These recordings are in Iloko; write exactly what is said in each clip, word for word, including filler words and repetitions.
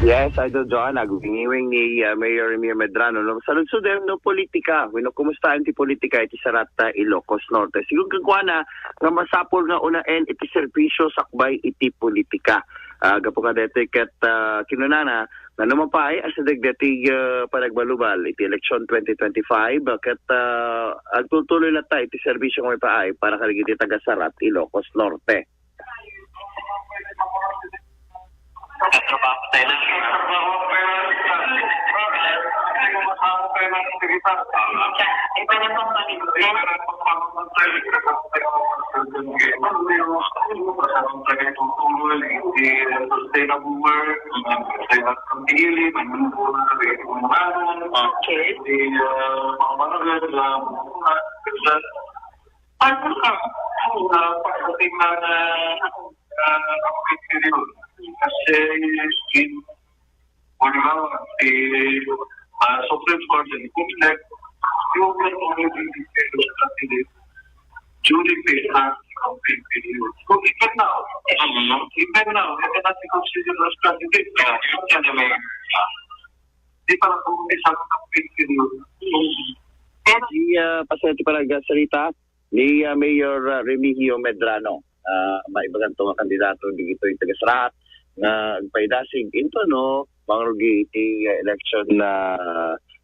Yes, Idol John, agwingiwing ni uh, Mayor Remir Medrano. No, saludsodem no politika, wenno kumustaem ti politika iti Sarat, uh, Ilocos Norte. Sigun kenkuana, nga masapul nga unaen iti serbisyo sakbay iti politika. Uh, gapu kadaytoy ket uh, kinunana, nga no mapaay, asideg deti uh, panagbalubal iti election twenty twenty-five, uh, ket uh, agtultuloy latta iti serbisyo nga mapaay para kadagiti taga Sarat, Ilocos Norte. Okay. Ano ka? Pagdating na, ah, ang video, kasi wala si uh, Supreme Court and Comelec, you can only be detailed candidate during the last campaign period. So even now, even now, you cannot be considered as candidate. Di pa lang umpisa ng campaign period. Di uh, pasensya pa nagsalita ni uh, Mayor uh, Remigio Medrano. Uh, maibagan to nga kandidato dito yung taga-Sarat nga agpaidasig into no mangrugi iti uh, election na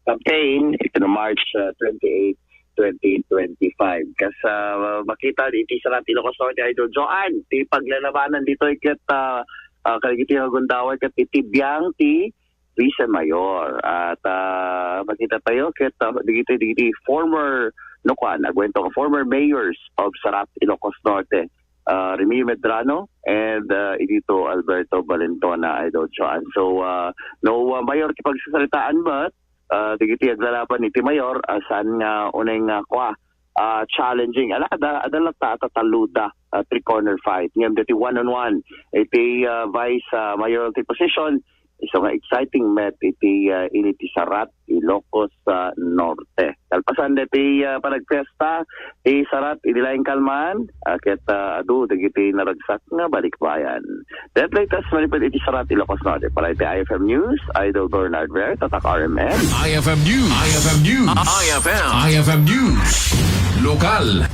campaign ito no March uh, twenty-eight, twenty twenty-five. Kas uh, makita iti Sarat Ilocos Norte, Idol Joan, ti paglalabanan dito iket uh, uh, kaligiti nga gundaway ket iti biang ti Vice Mayor. At uh, makita tayo ket uh, digiti digiti former no kuan, agwento former mayors of Sarat, Ilocos Norte, uh, Remigio Medrano and uh, Edito Alberto Valentona, Idol Joan. So uh, no uh, mayor ti pagsasaritaan met uh, digiti aglalaban iti mayor uh, saan nga unay nga kua uh, challenging. Ala, ada, ada latta at taluda uh, three corner fight. Ngem dati one on one iti uh, vice uh, mayoralty position. Isu nga exciting met iti uh, initi Sarat, Ilocos uh, Norte. Kalpasan dati uh, panagfiesta ti Sarat idi laeng kalman, uh, ket uh, adu dagiti naragsak nga balikbayan. That latest manipud iti Sarat, Ilocos Norte. Para iti I F M News, Idol Bernard Ver, Tatak R M N. I F M News. I F M News. I F M. I F M News. Lokal.